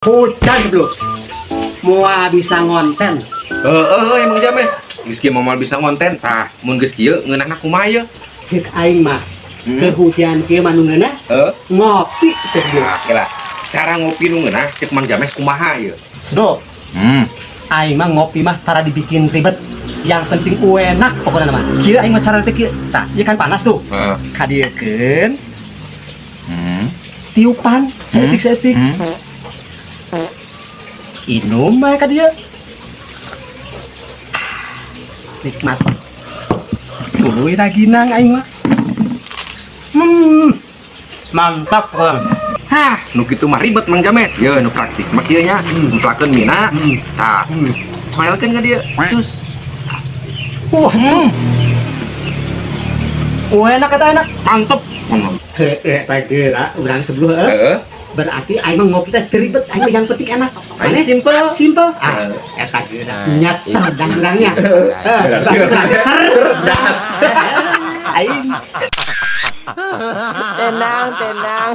Hujan sebelum moal bisa ngonten. Heeh, emang James. Geus kieu mah moal bisa ngonten. Tah, mun geus kieu ngeunahna kumaha ye? Cek aing mah keur hujan kieu mah nu ngeunah ngopi sebelum. Nah, kira cara ngopi nu ngeunah cek Mang James kumaha ye? Sebelum aing mah ngopi mah tara dibikin ribet. Yang penting enak pokoknya mah. Kieu aing mah saran teh kieu. Tah, ieu kan panas tuh. Kadieukeun, tiupan saeutik-saeutik. Inum bae ka dieu. Nikmat. Tuluy raginang aing mah. Mantap kan. Hah, nu kitu mah ribet, Mang James. Ye, nu praktis mah kieu nya. Semplakeun mina. Tah, soelkeun ka dieu. Cus. Wah. Wah, enak kata enak. Mantep. Heeh, teh geura urang sebelum heuh. Berarti aing mah ngopi teh teu ribet, aing mah yang penting enak. Aing Maneh? simple. Simple. Ah, eta geura. Nya cerdas urangnya. Heuh, Berarti urang cerdas. cerdas. Aing. Tenang, tenang.